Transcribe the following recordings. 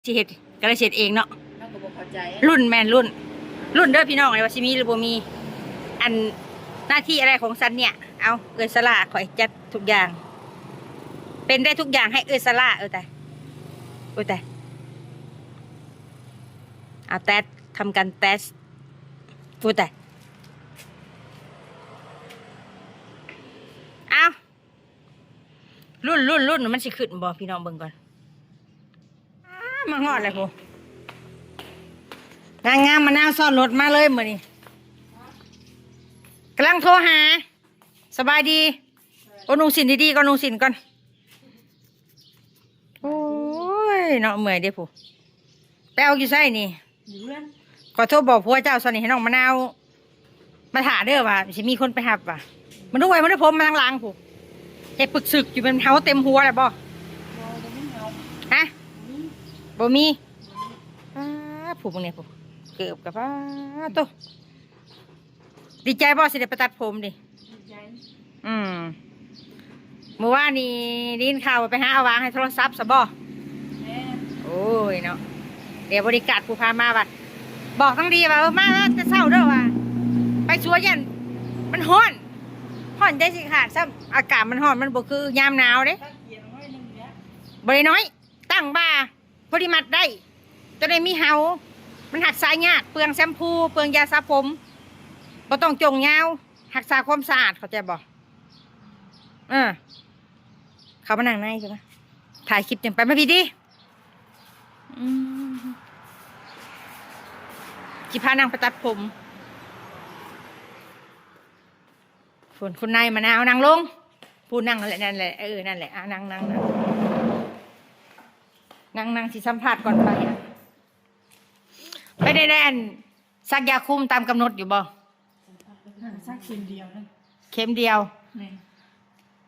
ຊິເຮັດ ກໍເລີຍຊິເຮັດເອງເນາະ. ເຮົາກໍບໍ່ເຂົ້າໃຈ ລຸ້ນ ແມ່ນລຸ້ນ ລຸ້ນເດີພີ່ນ້ອງ ວ່າຊິມີຫຼືບໍ່ມີ. ອັນ ໜ້າທີ່ອະໄລຂອງສັນເນ່ຍ? ເອົາ ເອື້ອຍສາລາ ຂ້ອຍຈັດທຸກຢ່າງ ເປັນໄດ້ທຸກຢ່າງໃຫ້ເອື້ອຍສາລາ. ເອີຕາຍ ໂອ້ຕາຍ ເອົາແຕັດ ທຳການແຕັດ ໂອ້ຕາຍ ເອົາ ລຸ້ນ ລຸ້ນ ລຸ້ນ ມັນຊິຂຶ້ນບໍ່ ພີ່ນ້ອງເບິ່ງກ່ອນ. ອ້າ ມາຮອດແລ້ວພຸ້ນ ນາງງາມມະນາວຊ້ອນລົດມາເລີຍມື້ນີ້ ກຳລັງໂທຫາ. ສະບາຍດີ. ໂອ້ ນຸ່ງສິ້ນດີໆກ່ອນ ນຸ່ງສິ້ນກ່ອນ. ໂອ້ຍເນາະ ເມື່ອຍເດ້ຜູ້. ໄປເອົາຢູ່ໃສນີ້? ຢູ່ເຮືອນ. ຂໍໂທບອກຜົວເຈົ້າຊະນີ້ ໃຫ້ນ້ອງມະນາວມາຖ້າເດີ ວ່າຊິມີຄົນໄປຮັບວ່າ. ມາດູໄວ້ ມາດູ ຜົມມາທາງຫຼັງຜູ້ ເຮັດປຶກຊຶກຢູ່ ແມ່ນເຫົາເຕັມຫົວແລ້ວບໍ່? ບໍ່ ບໍ່ມີເຫົາ. ຮະ? ບໍ່ມີ ບໍ່ມີ. ອ້າ ຜູ້ເບິ່ງແດ່ຜູ້ ເກີບກັບ ອ້າໂຕ. ດີໃຈບໍ່ ຊິໄດ້ໄປຕັດຜົມນີ້? ດີໃຈ. ອືມ ມື້ວານນີ້ໄດ້ຍິນຂ່າວວ່າໄປຫາອາຫວ່າງໃຫ້ໂທລະສັບຊະບໍ່? ແມ່ນ. ໂອ້ຍເນາະ ດຽວບໍລິກາດຜູ້ພາມາວ່າ ບອກທັງດີວ່າ ເອີ ມາແຕ່ເຊົ້າເດີ ວ່າໄປສວນ ຢ້ານມັນຮ້ອນ ຮ້ອນໃຈຊິຂາດຊ້ຳ. ອາກາດມັນຮ້ອນ ມັນບໍ່ຄືຍາມໜາວເດ້. ຕັດເກຍໜ້ອຍໜຶ່ງແລ້ວ ບໍ່ໄດ້ໜ້ອຍ ຕັ້ງວ່າ ບໍລິມັດໄດ້ ໂຕນີ້ມີເຫົາ ມັນຮັກສາຍາກ ເປືອງແຊມພູ ເປືອງຢາສະຜົມ ບໍ່ຕ້ອງຈົ່ງຍາວ ຮັກສາຄວາມສະອາດ ເຂົ້າໃຈບໍ່? ເອີ ເຂົ້າມານັ່ງໃນຊະ ຖ່າຍຄລິບຈັ່ງໄປ. ມາພີ້ຕິ ອືມ ຊິພານາງໄປຕັດຜົມ. ພຸ້ນ ຄຸນນາຍມະນາວ ນັ່ງລົງ ຜູ້ນັ່ງນັ້ນແຫຼະ ນັ້ນແຫຼະ ເອີ ນັ້ນແຫຼະ ອ່າ ນັ່ງ ນັ່ງ ນັ່ງ ນັ່ງ ນັ່ງ ຊິສຳພາດກ່ອນໄປ. ໄປໄດ້ ໄດ້ອັນ ສັກຢາຄຸມຕາມກຳນົດຢູ່ບໍ່? ສັກເຂັມດຽວນະ. ເຂັມດຽວ. ແມ່ນ.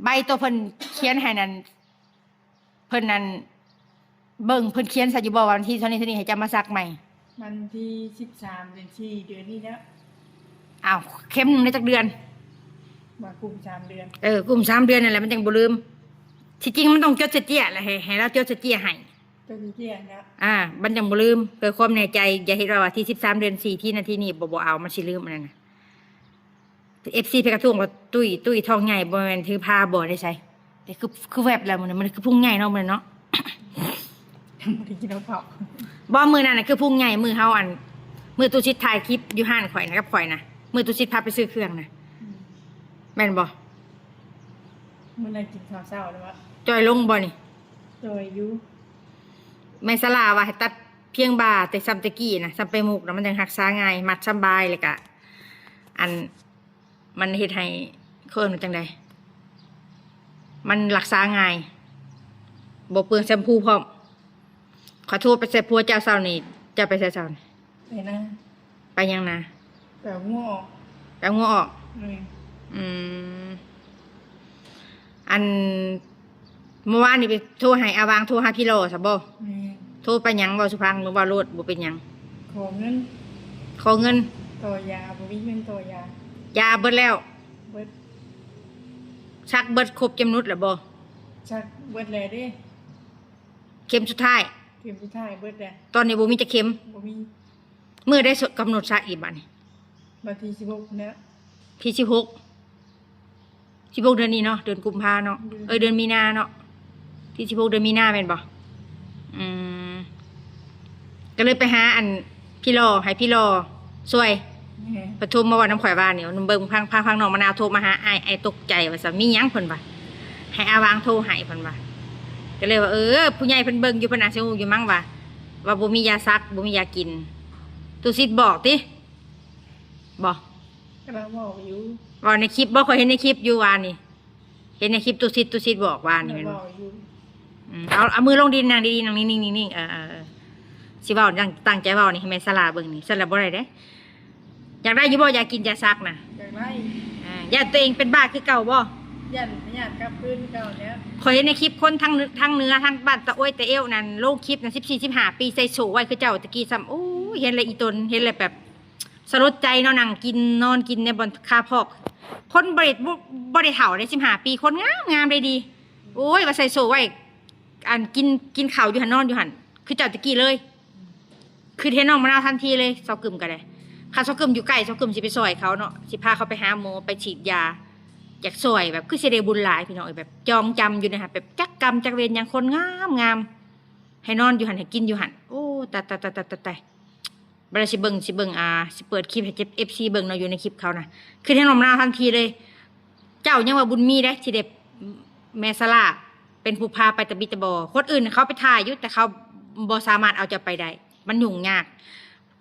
ໃບໂຕເພິ່ນຂຽນໃຫ້ນັ້ນ ເພິ່ນນັ້ນ ເບິ່ງເພິ່ນຂຽນໃສ່ຢູ່ບໍ່ວ່າວັນທີເທົ່ານີ້ເທົ່ານີ້ໃຫ້ເຈົ້າມາສັກໃໝ່? ວັນທີສິບສາມເດືອນສີ່ ເດືອນນີ້ແລ້ວ. ອ້າວ ເຂັມໜຶ່ງໄດ້ຈັກເດືອນ? ວ່າກຸມສາມເດືອນ. ເອີ ກຸມສາມເດືອນນັ້ນແຫຼະ ມັນຈັ່ງບໍ່ລືມ. ທີ່ຈິງມັນຕ້ອງຈົດໃສ່ເຈ້ຍແຫຼະ ໃຫ້ ໃຫ້ລາວຈົດໃສ່ເຈ້ຍໃຫ້. ຕົວເຈ້ຍນະ. ອ່າ ມັນຈັ່ງບໍ່ລືມ ເພື່ອຄວາມແນ່ໃຈ. ຢ່າເຮັດວ່າ ວັນທີສິບສາມເດືອນສີ່ ທີ່ນັ້ນທີ່ນີ້ ບໍ່ ບໍ່ເອົາ ມັນຊິລືມອັນນັ້ນນະ. ເອັຟຊີ ເພິ່ນກະທວງວ່າ ຕຸ້ຍ ຕຸ້ຍທ້ອງໃຫຍ່ ບໍ່ແມ່ນຖືພາບໍ່ ໄດ້ໃສ ແຕ່ຄື ຄືແວບແລ້ວ ມື້ນັ້ນ ມື້ນັ້ນຄືພຸງໃຫຍ່ເນາະ ມື້ນັ້ນເນາະ. ບໍ່ໄດ້ກິນເຂົ້າ ບໍ່ ມື້ນັ້ນນະຄືພຸງໃຫຍ່ ມື້ເຮົາ ອັນ ມື້ຕູ້ຊິດຖ່າຍຄລິບຢູ່ຮ້ານຂ້ອຍນະ ກັບຂ້ອຍນະ ມື້ຕູ້ຊິດພາໄປຊື້ເຄື່ອງນະ. ອືມ ແມ່ນບໍ່? ມື້ນັ້ນກິນເຂົ້າເຊົ້າແລ້ວ ຈ່ອຍລົງບໍ່ນີ້? ຈ່ອຍຢູ່. ແມ່ສາລາວ່າໃຫ້ຕັດພຽງບ່າ ແຕ່ສ່ຳແຕ່ກີ້ນະ ສ່ຳໄປມຸກນະ ມັນຈັ່ງຮັກສາງ່າຍ ມັດສຳບາຍ ແລ້ວກະ ອັນ ມັນເຮັດໃຫ້ ເຂົາເອີ້ນວ່າຈັ່ງໃດ ມັນຮັກສາງ່າຍ ບໍ່ເປືອງແຊມພູພ້ອມ. ຂ້ອຍໂທໄປໃສ່ຜົວເຈົ້າເຊົ້ານີ້ ເຈົ້າໄປໃສເຊົ້ານີ້? ໄປນາ. ໄປຫຍັງນາ? ໄປເອົາງົວອອກ. ໄປເອົາງົວອອກ. ແມ່ນ. ອືມ ອັນ ມື້ວານນີ້ໄປໂທໃຫ້ອາຫວ່າງ ໂທຫາພີ່ຫຼໍ່ຊະບໍ່? ແມ່ນ. ໂທໄປຫຍັງ ເວົ້າສູ່ຟັງ ເວົ້າໂລດ ບໍ່ເປັນຫຍັງ. ຂໍເງິນ. ຂໍເງິນ. ຕໍ່ຢາ ບໍ່ມີເງິນຕໍ່ຢາ. ຢາເບິດແລ້ວ? ເບິດ. ສັກເບິດຄົບກຳນົດແລ້ວບໍ່? ສັກເບິດແລ້ວເດ້. ເຂັມສຸດທ້າຍ. ເຂັມສຸດທ້າຍເບິດແລ້ວ. ຕອນນີ້ບໍ່ມີຈັກເຂັມ? ບໍ່ມີ. ມື້ໃດກຳນົດສັກອີກບາດນີ້? ວັນທີສິບຫົກແລ້ວ. ທີສິບຫົກ ສິບຫົກເດືອນນີ້ເນາະ ເດືອນກຸມພາເນາະ ເອີ ເດືອນມີນາເນາະ ທີສິບຫົກເດືອນມີນາແມ່ນບໍ່? ອືມ ກໍເລີຍໄປຫາອັນ ພີ່ຫຼໍ່ ໃຫ້ພີ່ຫຼໍ່ຊ່ວຍ. ແມ່ນ. ປະໂທມາເວົ້ານຳຂ້ອຍວ່ານີ້ ເບິ່ງ ຟັງ ຟັງ ຟັງນ້ອງມະນາວໂທມາຫາອ້າຍ ອ້າຍຕົກໃຈວ່າຊັ້ນ ມີຫຍັງ ເພິ່ນວ່າ ໃຫ້ອາຫວ່າງໂທໃຫ້ ເພິ່ນວ່າ. ກໍເລີຍວ່າ ເອີ ຜູ້ໃຫຍ່ເພິ່ນເບິ່ງຢູ່ ເພິ່ນອາດຊິຮູ້ຢູ່ມັ້ງວ່າ ວ່າບໍ່ມີຢາສັກ ບໍ່ມີຢາກິນ. ຕຸສິດບອກຕິ? ບໍ່. ກຳລັງເວົ້າຢູ່. ເວົ້າໃນຄລິບບໍ່? ຂ້ອຍເຫັນໃນຄລິບຢູ່ວານນີ້ ເຫັນໃນຄລິບຕຸສິດ ຕຸສິດບອກວານນີ້ແມ່ນບໍ່? ເວົ້າຢູ່. ອືມ ເອົາ ເອົາມືລົງດິນ ນັ່ງດີໆ ນັ່ງນິ່ງໆ ເອີໆ ຊິເວົ້າ ຕັ້ງ ຕັ້ງໃຈເວົ້ານີ້ໃຫ້ແມ່ສາລາເບິ່ງນີ້ ຊັ້ນລະບໍ່ໄດ້ເດ້. ຢາກໄດ້ຢູ່ບໍ່? ຢາກກິນຢາສັກນະ? ຢາກໄດ້. ອ່າ ຢ້ານຕົວເອງເປັນບ້າຄືເກົ່າບໍ່? ຢ້ານພະຍາດກັບຄືນຄືເກົ່າແລ້ວ. ຂ້ອຍເຫັນໃນຄລິບຄົນທາງ ທາງເໜືອ ທາງບ້ານຕາໂອ້ຍຕາເອວນັ້ນ ລົງຄລິບນະ ສິບສີ່ ສິບຫ້າປີ ໃສ່ໂສ້ໄວ້ຄືເຈົ້າຕະກີ້ຊ້ຳ. ໂອ້ຍ ເຫັນແລ້ວອີຕົນ ເຫັນແລ້ວແບບ ສະຫຼົດໃຈເນາະ ນັ່ງກິນນອນກິນໃນບ່ອນຄາພອກ ຄົນບໍ່ໄດ້ ບໍ່ ບໍ່ໄດ້ເຖົ້າເດ້ ສິບຫ້າປີ ຄົນງາມໆ ໄດ້ດີ. ໂອ້ຍ ວ່າໃສ່ໂສ້ໄວ້ ອັນ ກິນ ກິນເຂົ້າຢູ່ຫັ້ນ ນອນຢູ່ຫັ້ນ ຄືເຈົ້າແຕ່ກີ້ເລີຍ. ຄຶດເຫັນນ້ອງມະນາວທັນທີເລີຍ ຊາວກຶມກໍໄດ້. ຄັນຊາວກຶມຢູ່ໃກ້ ຊາວກຶມຊິໄປຊ່ອຍເຂົາເນາະ ຊິພາເຂົາໄປຫາໝໍ ໄປສີດຢາ ຢາກຊ່ອຍ ແບບຄືຊິໄດ້ບຸນຫຼາຍພີ່ນ້ອງເອີຍ. ແບບຈອງຈຳຢູ່ນະ ແບບຈັກກຳຈັກເວນຫຍັງ ຄົນງາມໆ ໃຫ້ນອນຢູ່ຫັ້ນ ໃຫ້ກິນຢູ່ຫັ້ນ. ໂອ້ ຕາຍໆໆໆໆ ບາດນີ້ຊິເບິ່ງ ຊິເບິ່ງ ອ່າ ຊິເປີດຄລິບໃຫ້ເອັຟຊີເບິ່ງເນາະ ຢູ່ໃນຄລິບເຂົານະ ຄຶດເຫັນນ້ອງມະນາວທັນທີເລີຍ. ເຈົ້າຍັງວ່າບຸນມີເດ້ ທີ່ໄດ້ແມ່ສາລາເປັນຜູ້ພາໄປຕະບິດຕະບອ. ຄົນອື່ນເຂົາໄປຖ່າຍຢູ່ ແຕ່ເຂົາບໍ່ສາມາດເອົາເຈົ້າໄປໄດ້ ມັນຫຍຸ້ງຍາກ.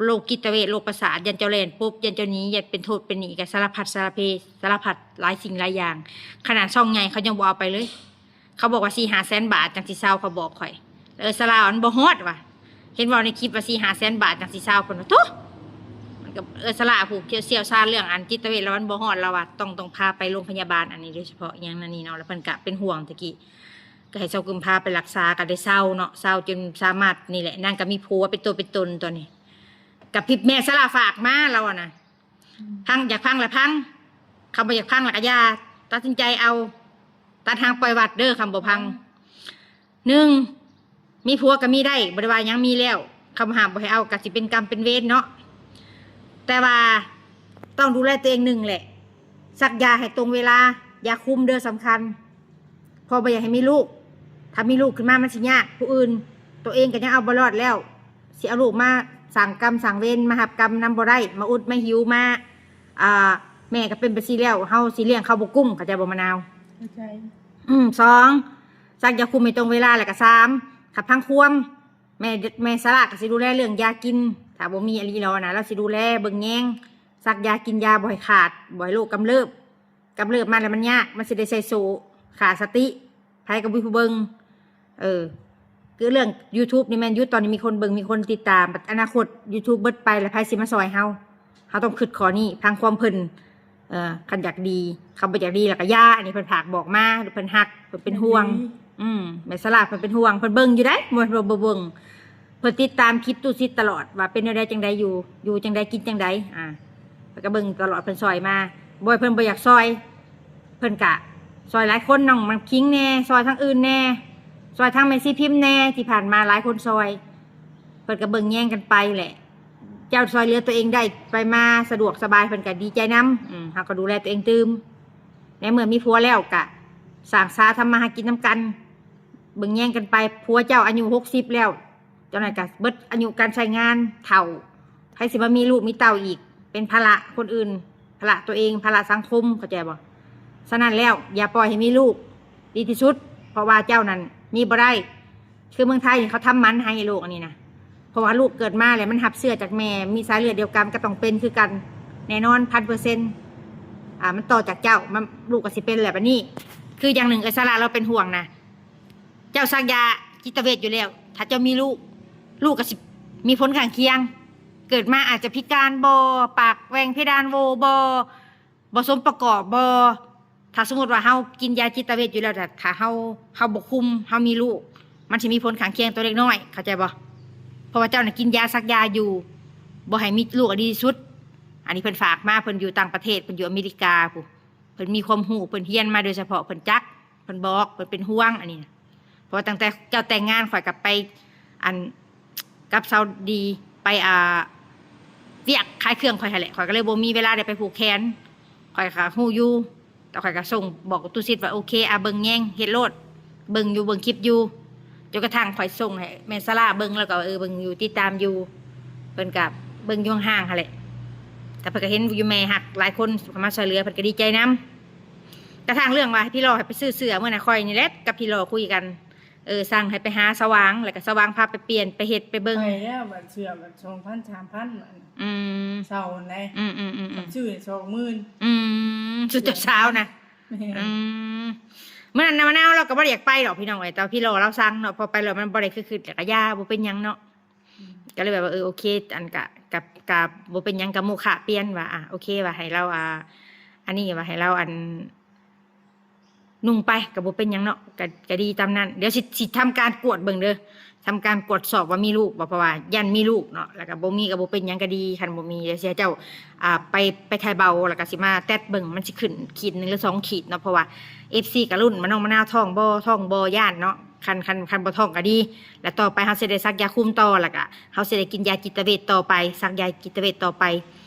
ໂລກຈິດຕະເວດ ໂລກປະສາດ ຢ້ານເຈົ້າແລ່ນປົບ ຢ້ານເຈົ້າໜີ ຢ້ານເປັນໂທດເປັນໜີ ກໍສາລະພັດສາລະເພ ສາລະພັດຫຼາຍສິ່ງຫຼາຍຢ່າງ. ຂະໜາດຊ່ອງໃຫຍ່ເຂົາຍັງບໍ່ເອົາໄປເລີຍ. ເຂົາບອກວ່າສີ່ຫ້າແສນບາດຈັ່ງຊິເຊົາ ເຂົາບອກຂ້ອຍ. ເອີ ສາລາມັນບໍ່ຮອດວ່າ ເຫັນເວົ້າໃນຄລິບວ່າສີ່ຫ້າແສນບາດຈັ່ງຊິເຊົາ ເພິ່ນວ່າ. ໂທ້ ມັນກໍ ເອີ ສາລາຜູ້ຊ່ຽວຊານເລື່ອງອັນຈິດຕະເວດ ລະມັນບໍ່ຮອດ ລະວ່າຕ້ອງ ຕ້ອງພາໄປໂລງພະຍາບານອັນນີ້ໂດຍສະເພາະ ອີ່ຫຍັງນັ້ນນີ້ເນາະ. ລະເພິ່ນກະເປັນຫ່ວງ ຕະກີ້ກໍໃຫ້ຊາວກຶມພາໄປລັກສາ ກໍໄດ້ເຊົາເນາະ ເຊົາຈົນສາມາດນີ້ແຫຼະ. ນາງກໍມີຜົວເປັນຕົວເປັນຕົນຕອນນີ້ ກັບທີ່ແມ່ສາລາຝາກມາ ລາວວ່ານະ. ອືມ ພັງ ຢາກພັງລະພັງ ຄັນບໍ່ຢາກພັງລະກະຢ່າ ຕັດສິນໃຈເອົາ ຕັດຫາງປ່ອຍວັດເດີ ຄັນບໍ່ພັງ. ອືມ ໜຶ່ງ ມີຜົວກໍມີໄດ້ ບໍ່ໄດ້ວ່າຫຍັງ ມີແລ້ວ ຄຳຫ້າມບໍ່ໃຫ້ເອົາກໍຊິເປັນກຳເປັນເວນເນາະ. ແຕ່ວ່າຕ້ອງດູແລຕົວເອງໜຶ່ງແຫຼະ ສັກຢາໃຫ້ຕົງເວລາ ຢາຄຸມເດີ ສຳຄັນ ເພາະບໍ່ຢາກໃຫ້ມີລູກ. ຖ້າມີລູກຂຶ້ນມາມັນຊິຍາກຜູ້ອື່ນ ຕົວເອງກໍຍັງເອົາບໍ່ລອດແລ້ວ ຊິເອົາລູກມາສ້າງກຳສ້າງເວນ ມາຮັບກຳນຳບໍ່ໄດ້ ມາອຸດມາຫິວ ມາ ອ່າ ແມ່ກໍເປັນໄປຊີ້ແລ້ວ ເຮົາຊິລ້ຽງເຂົາບໍ່ກຸ້ມ ເຂົ້າໃຈບໍ່ມະນາວ? ເຂົ້າໃຈ. ອືມ ສອງ ສັກຢາຄຸມໃຫ້ຕົງເວລາ ແລ້ວກໍສາມ ຄັນພັງຄວາມ ແມ່ ແມ່ສາລາກໍຊິດູແລເລື່ອງຢາກິນ ຖ້າບໍ່ມີອີ່ຫຼີລາວນະ ລາວຊິດູແລເບິ່ງແຍງ ສັກຢາກິນຢາບໍ່ໃຫ້ຂາດ ບໍ່ໃຫ້ໂລກກຳເລີບ ກຳເລີບມາແລ້ວມັນຍາກ ມັນຊິໄດ້ໃສ່ໂສ້ ຂາດສະຕິ ໃຜກໍບໍ່ມີຜູ້ເບິ່ງ. ເອີ ຄືເລື່ອງຢູທູບນີ້ແມ່ນຢຸດ ຕອນນີ້ມີຄົນເບິ່ງ ມີຄົນຕິດຕາມ ບັດອະນາຄົດຢູທູບເບິດໄປ ແລ້ວໃຜຊິມາຊ່ອຍເຮົາ? ເຮົາຕ້ອງຄິດຂໍ້ນີ້ ຟັງຄວາມເພິ່ນ. ເອີ ຄັນຢາກດີ ຄັນບໍ່ຢາກດີລະກະຢ່າ ອັນນີ້ເພິ່ນຝາກບອກມາ ເພິ່ນຮັກ ເພິ່ນເປັນຫ່ວງ. ອືມ ແມ່ສາລາເພິ່ນເປັນຫ່ວງ ເພິ່ນເບິ່ງຢູ່ໃດ໋ ບໍ່ແມ່ນວ່າບໍ່ເບິ່ງ. ເພິ່ນຕິດຕາມຄລິບຕູ້ຊິດຕະຫຼອດ ວ່າເປັນແນວໃດຈັ່ງໃດ ຢູ່ ຢູ່ຈັ່ງໃດ ກິນຈັ່ງໃດ ອ່າ ເພິ່ນກໍເບິ່ງຕະຫຼອດ ເພິ່ນຊ່ອຍມາ. ບໍ່ແມ່ນເພິ່ນບໍ່ຢາກຊ່ອຍ ເພິ່ນກະຊ່ອຍຫຼາຍຄົນ ນ້ອງນ້ຳຄິງແດ່ ຊ່ອຍທາງອື່ນແດ່ ຊ່ອຍທາງແມ່ຊີພິມແດ່ ທີ່ຜ່ານມາຫຼາຍຄົນຊ່ອຍ ເພິ່ນກໍເບິ່ງແຍງກັນໄປແຫຼະ. ເຈົ້າຊ່ອຍເຫຼືອຕົວເອງໄດ້ ໄປມາສະດວກສະບາຍ ເພິ່ນກໍດີໃຈນຳ. ອືມ ເຮົາກໍດູແລຕົວເອງຕື່ມ ໃນເມື່ອມີຜົວແລ້ວກະສ້າງສາທຳມາຫາກິນນຳກັນ ເບິ່ງແຍງກັນໄປ. ຜົວເຈົ້າອາຍຸຫົກສິບແລ້ວ ຕອນນັ້ນກະເບິດອາຍຸການໃຊ້ງານ ເຖົ້າ ໃຜຊິມາມີລູກມີເຕົ້າອີກ ເປັນພາລະຄົນອື່ນ ພາລະຕົວເອງ ພາລະສັງຄົມ ເຂົ້າໃຈບໍ່? ສະນັ້ນແລ້ວ ຢ່າປ່ອຍໃຫ້ມີລູກ ດີທີ່ສຸດ ເພາະວ່າເຈົ້ານັ້ນມີບໍ່ໄດ້. ຄືເມືອງໄທນີ້ເຂົາທຳໝັນໃຫ້ລູກອັນນີ້ນະ ເພາະວ່າລູກເກີດມາແລ້ວມັນຮັບເຊື້ອຈາກແມ່ ມີສາຍເລືອດດຽວກັນ ກໍຕ້ອງເປັນຄືກັນແນ່ນອນ ພັນເປີເຊັນ. ອ່າ ມັນຕໍ່ຈາກເຈົ້າ ມັນ ລູກກໍຊິເປັນແຫຼະ. ບາດນີ້ຄືຢ່າງໜຶ່ງ ເອື້ອຍສາລາລາວເປັນຫ່ວງນະ ເຈົ້າສັກຢາຈິດຕະເວດຢູ່ແລ້ວ ຖ້າເຈົ້າມີລູກ ລູກກໍຊິມີຜົນຂ້າງຄຽງ ເກີດມາອາດຈະພິການບໍ ປາກແຫວ່ງເພດານໂຫວ່ບໍ ບໍ່ສົມປະກອບບໍ. ຖ້າສົມມຸດວ່າເຮົາກິນຢາຈິດຕະເວດຢູ່ແລ້ວ ແຕ່ຖ້າເຮົາ ເຮົາບໍ່ຄຸມ ເຮົາມີລູກ ມັນຊິມີຜົນຂ້າງຄຽງຕໍ່ເດັກນ້ອຍ ເຂົ້າໃຈບໍ່? ເພາະວ່າເຈົ້ານະກິນຢາສັກຢາຢູ່ ບໍ່ໃຫ້ມີລູກ ອະ ດີທີ່ສຸດ. ອັນນີ້ເພິ່ນຝາກມາ ເພິ່ນຢູ່ຕ່າງປະເທດ ເພິ່ນຢູ່ອາເມລິກາພຸ້ນ ເພິ່ນມີຄວາມຮູ້ ເພິ່ນຮຽນມາໂດຍສະເພາະ ເພິ່ນຈັກ ເພິ່ນບອກ ເພິ່ນເປັນຫ່ວງ ອັນນີ້ນະ. ເພາະວ່າຕັ້ງແຕ່ເຈົ້າແຕ່ງງານ ຂ້ອຍກໍໄປ ອັນ ກັບຊາວດີ ໄປ ອ່າ ວຽກຂາຍເຄື່ອງຂ້ອຍຫັ້ນແຫຼະ ຂ້ອຍກໍເລີຍບໍ່ມີເວລາໄດ້ໄປຜູກແຂນ. ຂ້ອຍກໍຮູ້ຢູ່ ແຕ່ຂ້ອຍກໍສົ່ງບອກຕູ້ຊິດວ່າ ໂອເຄ ອ່າ ເບິ່ງແຍງເຮັດໂລດ ເບິ່ງຢູ່ ເບິ່ງຄລິບຢູ່ ຈົນກະທັ້ງຂ້ອຍສົ່ງໃຫ້ແມ່ສາລາເບິ່ງ ແລ້ວກໍ ເອີ ເບິ່ງຢູ່ ຕິດຕາມຢູ່ ເພິ່ນກໍເບິ່ງຢູ່ຫ່າງໆຫັ້ນແຫຼະ. ແຕ່ເພິ່ນກໍເຫັນຢູ່ແມ່ຮັກຫຼາຍຄົນເຂົ້າມາຊ່ວຍເຫຼືອ ເພິ່ນກໍດີໃຈນຳ. ກະທັ່ງເລື່ອງວ່າໃຫ້ພີ່ຫຼໍ່ໃຫ້ໄປຊື້ເສື້ອ ມື້ນັ້ນຂ້ອຍນີ້ແຫຼະກັບພີ່ຫຼໍ່ຄຸຍກັນ ເອີ ສັ່ງໃຫ້ໄປຫາສະຫວ່າງ ແລ້ວກໍສະຫວ່າງພາໄປປ່ຽນ ໄປເຮັດ ໄປເບິ່ງ. ໄປແລ້ວ ບັດເສື້ອບັດສອງພັນ ສາມພັນ ອືມ ເຊົ່າຫັ້ນແຫຼະ. ອືມໆໆໆ ຊື້ສອງໝື່ນ. ອືມ ຊຸດເຈົ້າສາວນະ. ແມ່ນ. ອືມ ມື້ນັ້ນນະ ມະນາວລາວກໍບໍ່ໄດ້ຢາກໄປດອກພີ່ນ້ອງເອີຍ ແຕ່ວ່າພີ່ຫຼໍ່ລາວສັ່ງເນາະ ພໍໄປແລ້ວມັນບໍ່ໄດ້ຄືຄິດ ແລ້ວກໍຢ່າ ບໍ່ເປັນຫຍັງເນາະ. ອືມ ກໍເລີຍແບບວ່າ ເອີ ໂອເຄ ອັນກະ ກະ ກະບໍ່ເປັນຫຍັງ ກະໂມຄະປ່ຽນວ່າ ອ່າ ໂອເຄ ວ່າໃຫ້ລາວ ອ່າ ອັນນີ້ ວ່າໃຫ້ລາວ ອັນ ນຸ່ງໄປກໍບໍ່ເປັນຫຍັງເນາະ ກໍ ກໍດີຕາມນັ້ນ. ດຽວຊິ ຊິທຳການກວດເບິ່ງເດີ ທຳການກວດສອບວ່າມີລູກບໍ່ ເພາະວ່າຢ້ານມີລູກເນາະ ແລ້ວກໍບໍ່ມີກໍບໍ່ເປັນຫຍັງ ກໍດີ. ຄັນບໍ່ມີ ດຽວຊິໃຫ້ເຈົ້າ ອ່າ ໄປ ໄປຖ່າຍເບົາ ແລ້ວກໍຊິມາແຕັດເບິ່ງ ມັນຊິຂຶ້ນຂີດໜຶ່ງ ຫຼື ສອງຂີດເນາະ ເພາະວ່າເອັຟຊີກໍລຸ້ນວ່ານ້ອງມະນາວທ້ອງບໍ່ ທ້ອງບໍ່ ຢ້ານເນາະ. ຄັນ ຄັນ ຄັນບໍ່ທ້ອງກໍດີ ແລ້ວຕໍ່ໄປເຮົາຊິໄດ້ສັກຢາຄຸມຕໍ່ ແລ້ວກໍເຮົາຊິໄດ້ກິນຢາຈິດຕະເວດຕໍ່ໄປ ສັກຢາຈິດຕະເວດຕໍ່ໄປ.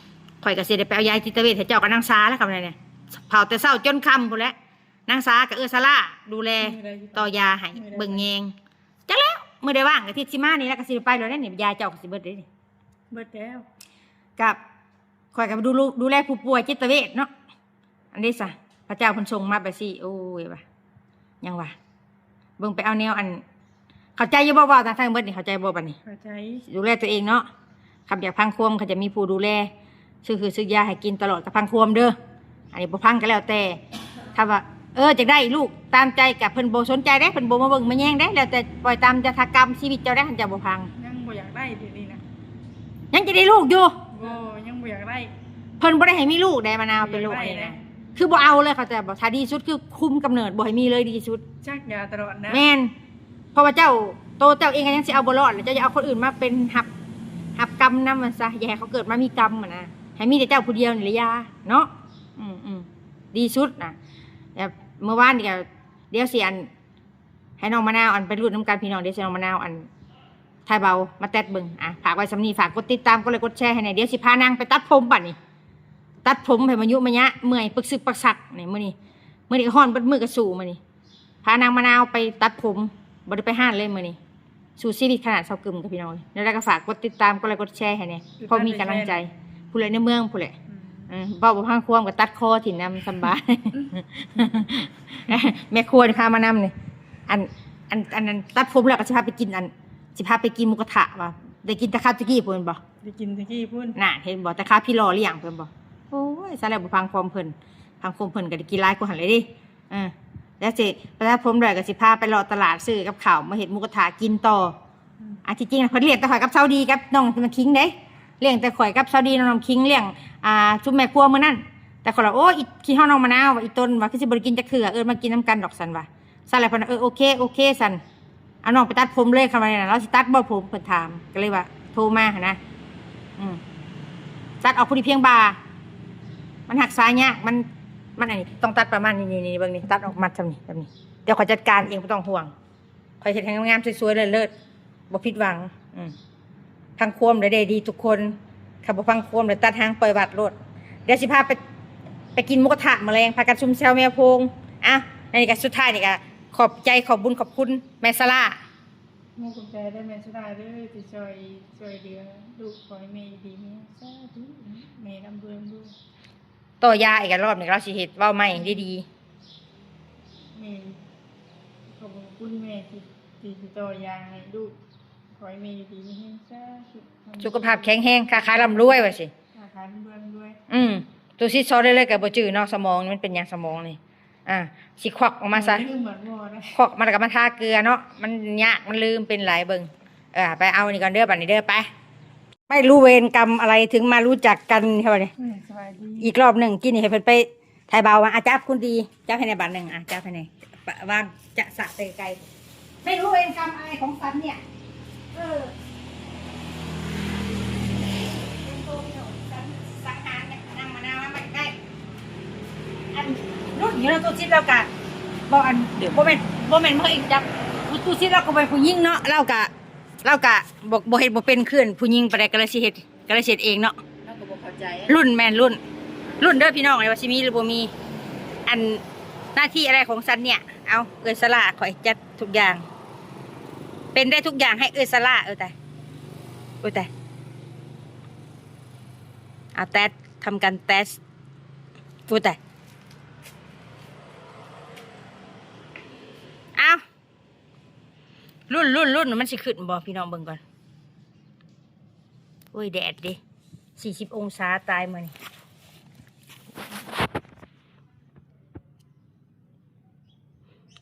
ຂ້ອຍກໍຊິໄດ້ໄປເອົາຢາຈິດຕະເວດໃຫ້ເຈົ້າກັບນາງສາແລ້ວ ຄັນນີ້ ເຝົ້າແຕ່ເຊົ້າຈົນຄ່ຳພຸ້ນແຫຼະ. ນາງສາກັບເອື້ອຍສາລາດູແລ ຕໍ່ຢາໃຫ້ ເບິ່ງແຍງ. ຈັກແລ້ວ ມື້ໃດວ່າງອາທິດຊິມານີ້ ແລ້ວກໍຊິໄດ້ໄປແລ້ວເດ້ນີ້ ຢາເຈົ້າກໍຊິເບິດເດ້ນີ້. ເບິດແລ້ວ ກັບຂ້ອຍກໍດູ ດູແລຜູ້ປ່ວຍຈິດຕະເວດເນາະ. ອັນນີ້ຊະ ພະເຈົ້າເພິ່ນສົ່ງມາແບບຊີ້ ໂອ້ຍວ່າ ຫຍັງວ່າ ເບິ່ງໄປເອົາແນວ ອັນ ເຂົ້າໃຈຢູ່ບໍ່ ເວົ້າທັງ ທັງເບິດນີ້ ເຂົ້າໃຈບໍ່ບັດນີ້? ເຂົ້າໃຈ. ດູແລຕົວເອງເນາະ ຄັນຢາກພັງຄວາມ ເຂົາຈະມີຜູ້ດູແລ ຊື້ຄືຊື້ຢາໃຫ້ກິນຕະຫຼອດ ກໍພັງຄວາມເດີ. ອັນນີ້ບໍ່ພັງກໍແລ້ວແຕ່ ຖ້າວ່າ ເອີ ຢາກໄດ້ລູກຕາມໃຈ ກໍເພິ່ນບໍ່ສົນໃຈເດ້ ເພິ່ນບໍ່ມາເບິ່ງມາແຍງເດ້ ແລ້ວແຕ່ ປ່ອຍຕາມຍະຖາກຳຊີວິດເຈົ້າເດ້ ຄັນເຈົ້າບໍ່ພັງ. ຍັງບໍ່ຢາກໄດ້ດຽວນີ້ນະ ຍັງຈະໄດ້ລູກຢູ່. ບໍ່ ຍັງບໍ່ຢາກໄດ້. ເພິ່ນບໍ່ໄດ້ໃຫ້ມີລູກເດ້ ມະນາວເປັນໂລກອັນນີ້ນະ ຄືບໍ່ເອົາເລີຍ ເຂົາຈະບອກ ຖ້າດີສຸດຄືຄຸມກຳເນີດ ບໍ່ໃຫ້ມີເລີຍ ດີທີ່ສຸດ. ສັກຢາຕະຫຼອດນະ. ແມ່ນ ເພາະວ່າເຈົ້າ ໂຕເຈົ້າເອງກໍຍັງຊິເອົາບໍ່ລອດ ແລ້ວເຈົ້າຈະເອົາຄົນອື່ນມາເປັນ ຮັບ ຮັບກຳນຳມັນຊະ. ຢ່າໃຫ້ເຂົາເກີດມາມີກຳຫັ້ນນະ ໃຫ້ມີແຕ່ເຈົ້າຜູ້ດຽວນີ້ແຫຼະ ຢ່າເນາະ. ອືມໆ ດີສຸດນະ. ແບບເມື່ອວານນີ້ກໍ ດຽວຊິ ອັນ ໃຫ້ນ້ອງມະນາວ ອັນ ໄປລຸ້ນນຳກັນພີ່ນ້ອງ ດຽວຊິນ້ອງມະນາວ ອັນ ຖ່າຍເບົາມາແຕັດເບິ່ງ. ອ່ະ ຝາກໄວ້ສ່ຳນີ້ ຝາກກົດຕິດຕາມ ກົດໄລກົດແຊໃຫ້ແດ່. ດຽວຊິພານາງໄປຕັດຜົມບັດນີ້ ຕັດຜົມໃຫ້ມາຍຸມາຍະ ເມື່ອຍປຶກຊຶກປັກສັກນີ້. ມື້ນີ້ ມື້ນີ້ກໍຮ້ອນເບິດມື້ ກໍສູ້ມື້ນີ້ ພານາງມະນາວໄປຕັດຜົມ ບໍ່ໄດ້ໄປຮ້ານເລີຍມື້ນີ້. ສູ້ຊີວິດຂະໜາດເຊົາກຶມກັບພີ່ນ້ອງເອີຍ. ແນວໃດກໍຝາກກົດຕິດຕາມ ກົດໄລກົດແຊໃຫ້ແດ່ ພໍມີກຳລັງໃຈ. ຜູ້ໃດໃນເມືອງຜູ້ແຫຼະ ເອີ ເວົ້າບໍ່ພັງຄວາມກໍຕັດຄໍຖິ້ມນຳສຳບາຍ. ແມ່ຄົວນີ້ພາມານຳນີ້ ອັນ ອັນ ອັນນັ້ນ ຕັດຜົມແລ້ວກໍຊິພາໄປກິນ ອັນ ຊິພາໄປກິນໝູກະທະວ່າ ໄດ້ກິນແຕ່ຄາບຕະກີ້ພຸ້ນບໍ່? ໄດ້ກິນຕະກີ້ພຸ້ນ ນະ ເຫັນບໍ່? ແຕ່ຄາພີ່ຫຼໍ່ລ້ຽງພຸ້ນບໍ່? ໂອ້ຍ ຊັ້ນແລ້ວບໍ່ຟັງຄວາມເພິ່ນ ຟັງຄວາມເພິ່ນກໍໄດ້ກິນຫຼາຍກວ່າຫັ້ນແຫຼະເດ້. ເອີ ແລ້ວຊິໄປຕັດຜົມແລ້ວກໍຊິພາໄປເລາະຕະຫຼາດ ຊື້ກັບເຂົ້າມາເຮັດໝູກະທະກິນຕໍ່. ອືມ ອັນທີ່ຈິງນະ ເພິ່ນລ້ຽງແຕ່ຂ້ອຍກັບສາວດີກັບນ້ອງນ້ຳຄິງເດ້ ລ້ຽງແຕ່ຂ້ອຍກັບສາວດີ ນ້ອງນ້ຳຄິງ ລ້ຽງ ອ່າ ຊຸມແມ່ຄົວມື້ນັ້ນ. ແຕ່ຂ້ອຍລະ ໂອ້ຍ ຄິດຮອດນ້ອງມະນາວວ່າ ອີຕົນວ່າ ຄືຊິບໍ່ໄດ້ກິນຈັກເທື່ອ ເອີ້ນມາກິນນຳກັນດອກ ຊັ້ນວ່າ. ຊັ້ນແຫຼະ ເພິ່ນ ເອີ ໂອເຄ ໂອເຄ ຊັ້ນ ອາ ນ້ອງໄປຕັດຜົມເລີຍ ຄັນວ່າແນວນັ້ນ ລາວຊິຕັດບໍ່ຜົມ ເພິ່ນຖາມ. ກໍເລີຍວ່າໂທມາຫັ້ນນະ ອືມ ຕັດອອກພໍດີພຽງບ່າ ມັນຮັກສາຍາກ ມັນ ມັນອັນນີ້ ຕ້ອງຕັດປະມານນີ້ ນີ້ ນີ້ ເບິ່ງນີ້ ຕັດອອກມັດຊ່ຳນີ້ ແບບນີ້. ດຽວຂ້ອຍຈັດການເອງ ບໍ່ຕ້ອງຫ່ວງ ຂ້ອຍເຮັດໃຫ້ງາມໆ ສວຍໆ ເລີດໆ ບໍ່ຜິດຫວັງ. ອືມ ຟັງຄວາມແລ້ວໄດ້ດີທຸກຄົນ ຄັນບໍ່ຟັງຄວາມແລ້ວຕັດຫາງປ່ອຍວັດໂລດ. ດຽວຊິພາໄປ ໄປກິນໝູກະທະມື້ແລງ ພາກັນຊຸມແຊວແມວໂພງ. ອ່ະ ໃນນີ້ກໍສຸດທ້າຍນີ້ກໍຂອບໃຈ ຂອບບຸນຂອບຄຸນແມ່ສາລາ. ຂອບໃຈເດີແມ່ສາລາເດີ ທີ່ຊ່ອຍ ຊ່ອຍເຫຼືອລູກ ຂໍໃຫ້ແມ່ຢູ່ດີມີແຮງ ສາທຸ ແມ່ລ່ຳລວຍ ລ່ຳລວຍ. ຕໍ່ຢາອີກລອບນີ້ ລາວຊິເຮັດເວົ້າໃໝ່ດີໆ. ແມ່ ຂອບຄຸນແມ່ທີ່ ທີ່ຕໍ່ຢາໃຫ້ລູກ ຂໍໃຫ້ແມ່ຢູ່ດີມີແຮງ ສາທຸ ສຸຂະພາບແຂງແຮງ ຄ້າຂາຍລ່ຳລວຍວ່າຊີ້ ຄ້າຂາຍລ່ຳລວຍ ລ່ຳລວຍ. ອືມ ໂຕຊິຊໍໄດ້ເລີຍກໍບໍ່ຈື່ເນາະ ສະໝອງມັນເປັນຫຍັງ ສະໝອງນີ້. ອ່າ ຊິຄວັກອອກມາຊະ ຄວັກມາແລ້ວກໍມາທາເກືອເນາະ ມັນຍາກ ມັນລືມ ເປັນຫຼາຍ. ເບິ່ງ ເອີ ໄປເອົານີ້ກ່ອນເດີ ບັດນີ້ເດີ ໄປ. ไม่รู้เวรกรรมอะไรถึงมารู้จักกัน เท่านี้ อืม สบายดี อีกรอบหนึ่ง กินให้เพิ่นไปถ่ายเบามา อ่ะ จับคุณดี จับให้ในบาทหนึ่ง อ่ะ จับให้ใน ปะ วางจะสะเตะไกล ไม่รู้เวรกรรมอะไรของสันเนี่ย เออ เป็นตัวพี่น้องสัน สังหารเนี่ย นั่งมานานแล้ว ไม่ใกล้ อัน รุ่นอยู่แล้ว ตู้ชิดแล้วกะ บ่ อัน บ่แม่น บ่แม่นเมื่ออีกจัก ตู้ชิดแล้วก็เป็นผู้หญิงเนาะ แล้วกะ ลาวກະບໍ່ ບໍ່ເຮັດບໍ່ເປັນຄືຜູ້ຍິງປານໃດ ກໍເລີຍຊິເຮັດ ກໍເລີຍຊິເຮັດເອງເນາະ. ລາວກໍບໍ່ເຂົ້າໃຈ ລຸ້ນ ແມ່ນລຸ້ນ ລຸ້ນເດີພີ່ນ້ອງ ວ່າຊິມີຫຼືບໍ່ມີ. ອັນໜ້າທີ່ອະໄລຂອງສັນເນ່ຍ ເອົາ ເອື້ອຍສາລາ ຂ້ອຍຈັດທຸກຢ່າງ ເປັນໄດ້ທຸກຢ່າງໃຫ້ເອື້ອຍສາລາ. ເອີຕາຍ ໂອ້ຕາຍ ເອົາແຕັດ ທຳການແຕັດ ໂອ້ຕາຍ ເອົາ. ລຸ້ນ ລຸ້ນ ລຸ້ນ ມັນຊິຂຶ້ນບໍ່ ພີ່ນ້ອງເບິ່ງກ່ອນ. ໂອ້ຍ ແດດເດ້ ສີ່ສິບອົງສາ ຕາຍມື້ນີ້.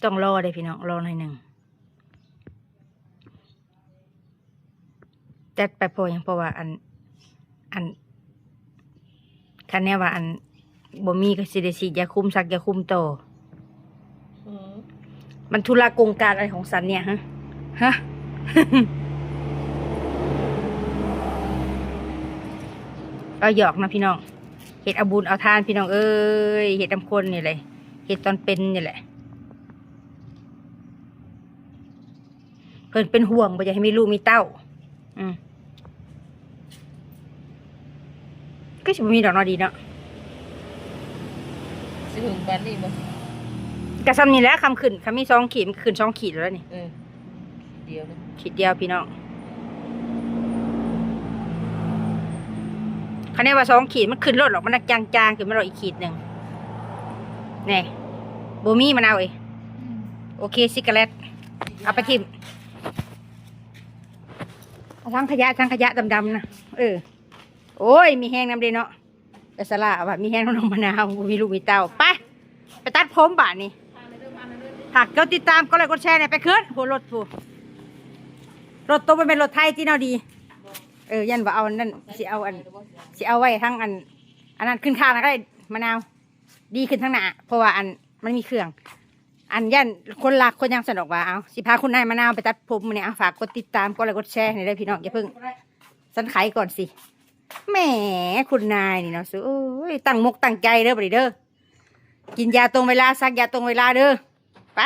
ຕ້ອງລໍເດ້ພີ່ນ້ອງ ລໍໜ້ອຍໜຶ່ງ. ຈັດໄປ ເພາະຫຍັງ ເພາະວ່າອັນ ອັນ ຄັນແນວວ່າອັນບໍ່ມີກໍຊິໄດ້ສີດຢາຄຸມ ສັກຢາຄຸມຕໍ່. ອືມ ມັນທຸລະກົງການອະໄລຂອງສັນເນ່ຍ ຮະ ຮະ. ກໍຫຍອກເນາະພີ່ນ້ອງ ເຮັດເອົາບຸນເອົາທານ ພີ່ນ້ອງເອີຍ ເຮັດນຳຄົນນີ້ແຫຼະ ເຮັດຕອນເປັນນີ້ແຫຼະ. เพิ่นเป็นห่วงบ่อยากให้มีลูกมีเต้า อืม ก็สิบ่มีดอกเนาะ ดีเนาะ สิหึงปานนี้บ่ ก็ส่ำนี้แหละ คำขึ้น คำมีสองขีด มันก็ขึ้นสองขีดแล้วนี่ เออ ขีดเดียวนะ ขีดเดียวพี่น้อง คันแน่ว่าสองขีด มันขึ้นโลดหรอก มันจางๆ ขึ้นมาโลดอีกขีดหนึ่ง นี่ บ่มี มะนาวเอ้ย โอเค ซิกาเล็ต เอาไปทิ่ม เอาถังขยะ ถังขยะดำๆ นะ เออ โอ้ย มีแฮงนำเด้เนาะ ไปสละว่ามีแฮงนำน้องมะนาว บ่มีลูกมีเต้า ไป ไปตัดผมบาดนี้ ฝากกดติดตาม กดไลค์ กดแชร์แหน่ ไปขึ้น โห รถพู้น รถโตบ่แม่นรถไถติเนาะ ดี เออ ยันว่าเอาอันนั้น สิเอาอัน สิเอาไว้ทั้งอัน อันนั้นขึ้นข้างแล้วก็ได้ มะนาว ดีขึ้นทั้งหน้า เพราะว่าอัน มันมีเครื่อง อัน ย่านคนลักคนหยัง ซั่นดอกว่า เอา สิพาคุณนายมะนาวไปตัดผมมื้อนี้ เอา ฝากกดติดตาม กดไลค์ กดแชร์ให้เด้อพี่น้อง อย่าเพิ่ง ฉันไขก่อนสิ แหม คุณนายนี่เนาะ โอ้ย ตั้งมกตั้งใจเด้อบัดนี้เด้อ กินยาตรงเวลา สักยาตรงเวลาเด้อ ไป